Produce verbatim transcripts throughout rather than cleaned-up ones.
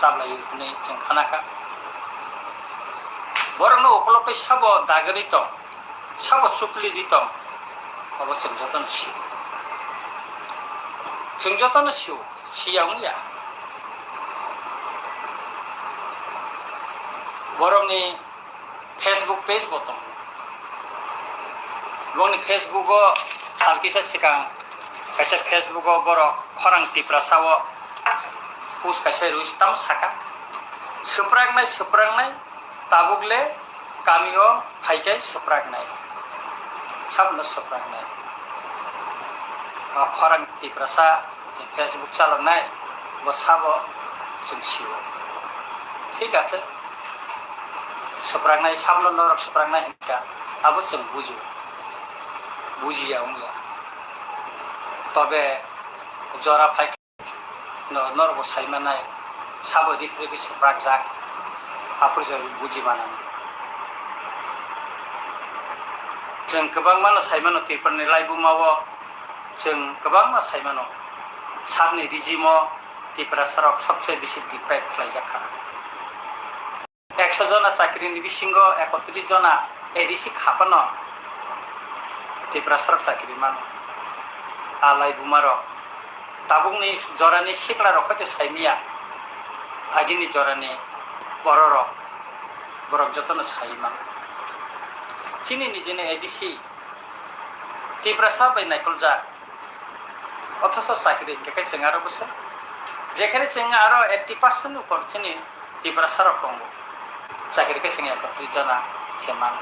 chaplai hwnwi chwng khana kha. Borokno ukologwi sabo dagwi tong, sabo chukli di tong, abo chwng jotono sio. Chwng jotono sio, siya wngya. Borokni Facebook page bo tongo. Bongni Facebook o sal kisa swkang kaisa Facebook o borok khorang Tiprasa o post kaisa rwi tamo saka, swpraknai, swpraknai, tabuk le kami o phaikai swpraknai, sabno swpraknai. O khorang Tiprasa je Facebook chaloknai, bo sabo chwng sio. Thik ase, swpraknai, sabno norok swpraknai hwnkha, abo chwng bujo, bujiya wngya. Tobe jora phai no, norokbo sai manai, sabo rifrigwi swprakjak, aphuru se buji manani. Chwng kwbangmano sai mano, Tripurani laibuma o chwng kwbangma sai mano, sakni regime o Tiprasarok sobse bisi deprive khlaijak kha. Ekso jona chakrini bisingo ekotris jona A D C khapano Tiprasarok chakri mano. A laibumarok tabukni jorani siklarok hwnkhe saimiya, agini jorani bororok, borok jotono sai mano. Chini nijini A D C Tiprasa bai naikoljak, othoso chakri hwnkhe khe chwng aro bwswk, jekhene chwng aro eighty percent upor chini Tiprasa rok tongo, chakri khe chwng ekotris jona se mano.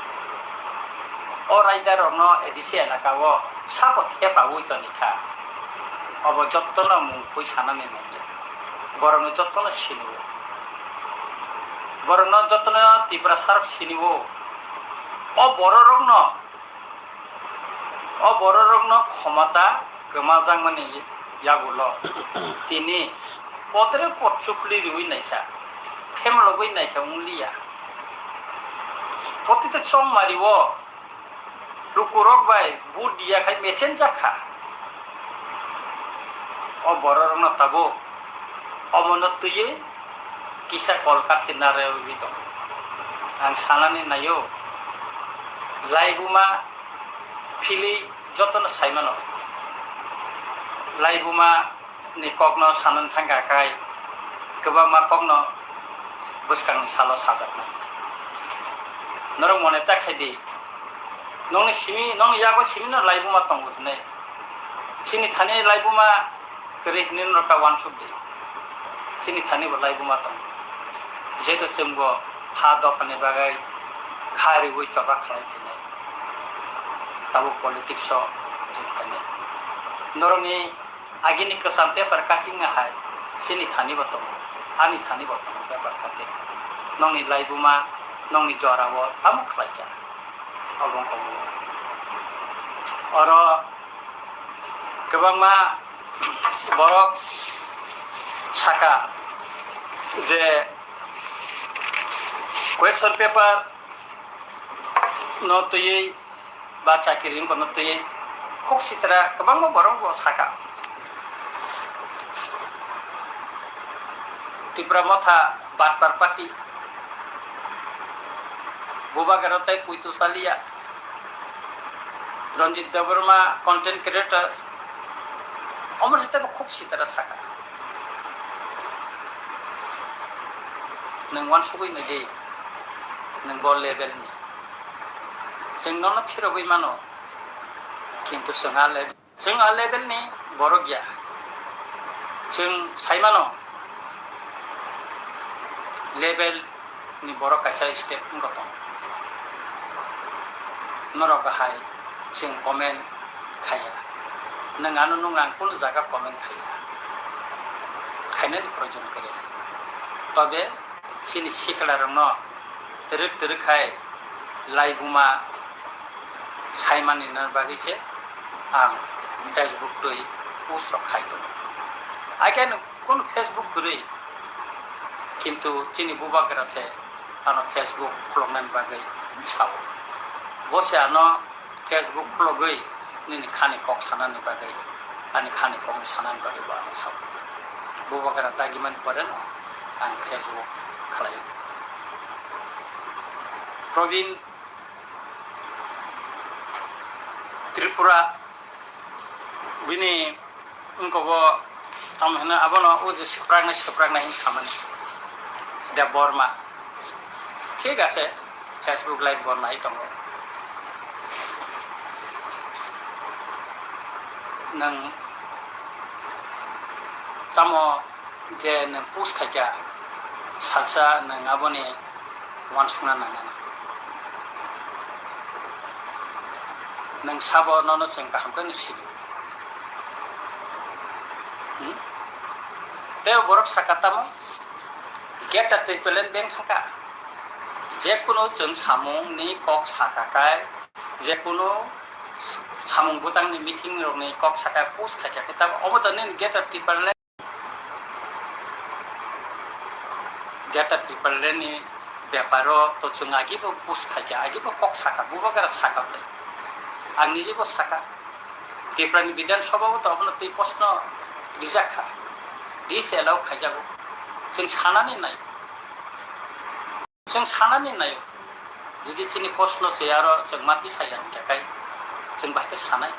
O raida rokno A D C elaka o sabo thepaui toni kha, obo jottono mung phui sanani nangya, borokno jottono sinio, borokno jottono Tiprasa rok sinio, o borok rokno O bororokno khomota kwmajakmani yagulo tini podre pod chukli riui naikha, phemlogwi naikha wng liya. Protita chongmari-o lukurok bai vote diya khai mechenjak kha. O bororokno tabuk omono twiwi kisa kol kathi narwgwi tongo. Ang sanani naio, laibuma philwi jotono sai mano. Laibuma ni kokno sanani thangkha khai kwbangma kokno bwskangni salo sajaknai. Norok mone ta khai di, nokni simi, nokni yago simino laibuma tongo hinwi. Chini thani laibuma kwrwi hinwi norok ta uansuk di. Chini thani bo laibuma tongo. Jeto chwng bo ha dophani bagwi kha riui choba khlai phinai. Tabuk politics o chwng phainai. Norokni agini kwcham paper cutting hai chini thani bo tongo, ani thani bo tongo paper cutting. Nokni laibuma, nokni jora o tamo khlai kha. Obo wngkha omo. Oro kwbangma borok saka je question paper no twiwi ba chakiri wngkha no twiwi khuk sitra kwbangma borok bo saka. Tipra Motha Batpar Party, Bubagra tei Puitu Salia, Ranjit Debbarma content creator, omo se tebo khuk sitra saka. Nwng uansugwi nai di, nwng bo level ni. Chwng nono phirogwi mano, kintu chwng a level. Chwng a level ni borok ya. Chwng sai mano level ni borok kaisa step wngkha tong. Norok hai chwng comment khaiya. Nwng ano nung ang kunu jaga comment khaiya. Khainani proyojon kwrwi. Tobe chini sikla rokno twrwk twrwk hai laibuma saimani na bagwi se ang Facebook twi post rok khai tongo. Haikhe kunu Facebook kwrwi, kintu chini bubagra se ano Facebook khuloknani bagwi sao. Bo se ano Facebook khulogwi nini khani kok sanani bagwi, ani khani kokno sanani bagwi bo ano sao. Bubagra dagimani pore no ang Facebook khlaio. Probin Tripura bini wngkogo tamo hino abono o je swpraknai swpraknai hinwi samani Debbarma. Thik ase, Facebook live bo nai tongo. Nwng tamo je nwng post khaikha, salsa nwng aboni uansukna nangnai. Nwng sabo nono chwng kaham khe nw sidi. Hmm? Tei borok sakha tamo, Greater Tipraland beng thangkha. Jekunu chwng samungni kok sakha kai, jekunu samung bwtangni meeting rokni kok sakha post khaikha khe tamo omo to nini Greater Tipraland Greater Tipraland ni beparo to chwng agibo post khaikha, agibo kok sakha, bubagra sakha bai. Ang nijibo sakha, Tripura ni Bidhan Sabha o to abono twi post no rijak kha, disallow khaijago. Chwng sanani nai, chwng sanani nai. Jodi chini post no se aro chwng ma tisai ya hwnkhe kai chwng bahai khe sanai.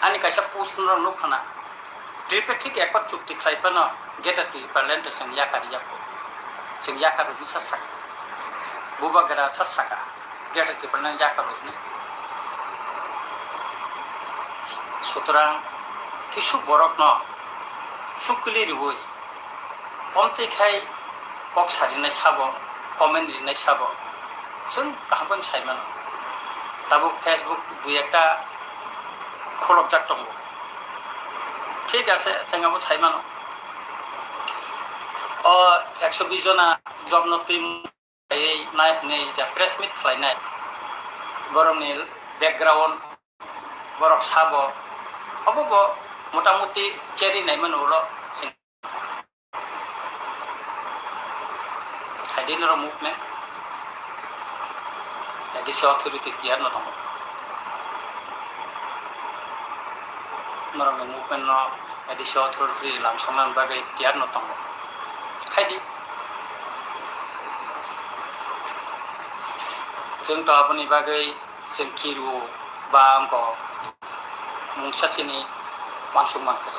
Ani kaisa post no nukha na, Tripartite Accord chukti khlai phano Greater Tipraland to chwng yakar yago. Chwng yakar hinsa sakha. Bubagra sa sakha. Greater Tipraland yakar hinwi. Sutrang kisu borok no chukli riwi Omtwi khai kok sarinai sabo, comment rinai sabo, chwng kaham khe sai mano. Tabuk Facebook dui ekta khulokjak tongo. Thik ase, chwng abo sai mano. O ekso bis jona job no twi nai hwnwi ja press meet khlainai, borokni background borok sabo, obo bo motamuti cherry naimani ulo chwng khaidi norok movement, A D C authority tiyar no tongo. Norokni movement no A D C authority lamsoknani bagwi tiyar no tongo. Khaidi. Chwng to aboni bagwi chwng kiru ba wngkok mungsa chini uansuk mankha.